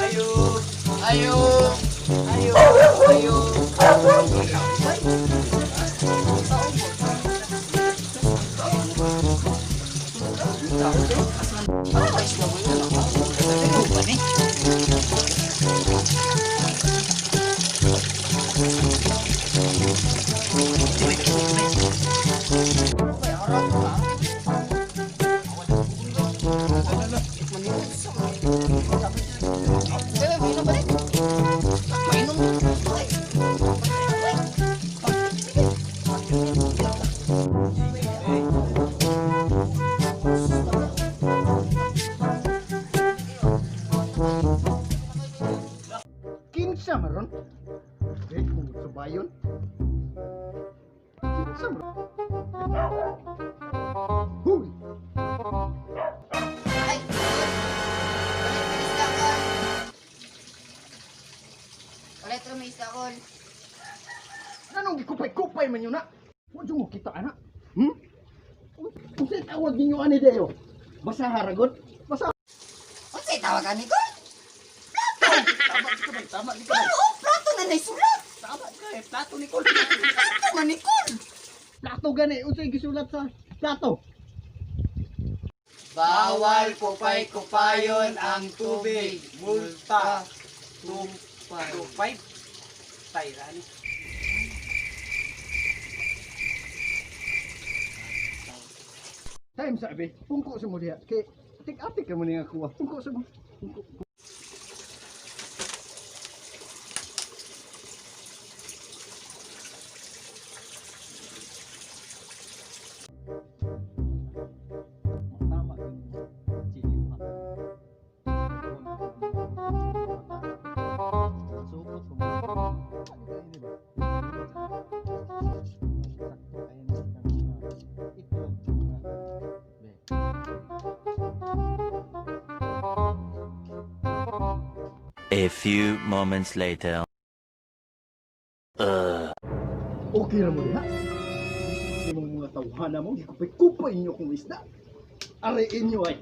Ayo, ayo, ayo, Kinsa maron? Eh, kung sa bayon. Kinsa maron? Huy! ay, ulit rumis ako. Anong gikupay-kupay man yun na? Huwag yung mo kita, anak. Hmm? Kung sa'yo tawag ninyo ani Deo? Basa haragot? Basa. Unsay tawagan ni ko? Tama di ka ba? Tama di ka ba? Oo, plato na naisulat. Tama di ka eh. Plato ni Col. Plato man ni Col. Plato gani. Unsay gisulat sa plato? Bawal kupay-kupayon ang tubig. Multa. Tupay. Tayran. Time sabi. Pungko sa mo diha. Kay atik-atik ka mo niya kuha. Pungko sa mo. Pungko. Tama din. Chiliw ha. Supot ko mo. Sakto kayo na itlog. A few moments later. Okay na mo diha. Yung mga tawhana mo, gikupay-kupay inyo kung isda. Ariin nyo ay.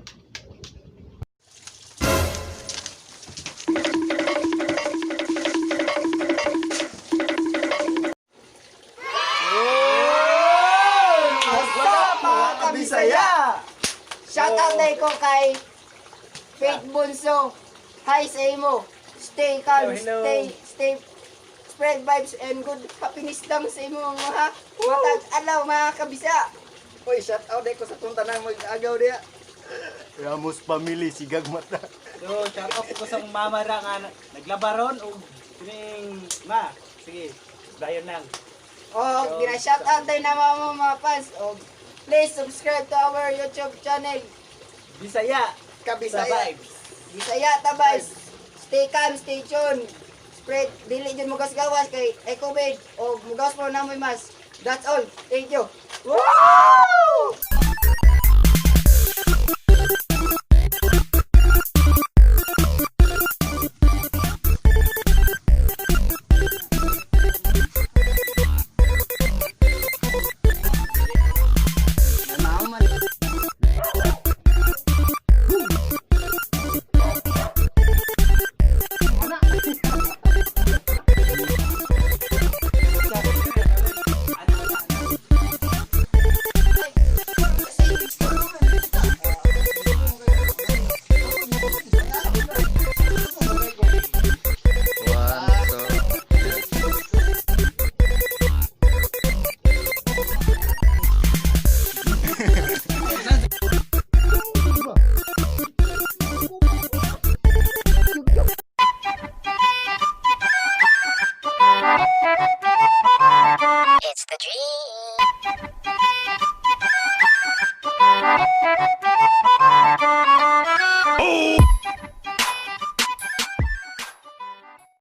What's mga kabisaya? Shoutout na ko kay Faith Bunso. Hi sa imo. Stay calm, Hello. stay spread vibes and good happiness lang sa imo mga matag adlaw mga kabisa. Uy, shout out ko sa tunta na mag-agaw diya. Ramos family, sigag mata. So, shout out ko sa mama ra nga naglabaron o kining ma. Sige, dayon lang. O, gina-shoutout din na mga fans. O, please subscribe to our YouTube channel. Bisaya. Kabisaya. Sa vibes. Bisaya tabas. Stay calm, stay tuned. Spread, dili dyan mugas gawas kay COVID o mugas mo na mo mas. That's all. Thank you. Wow!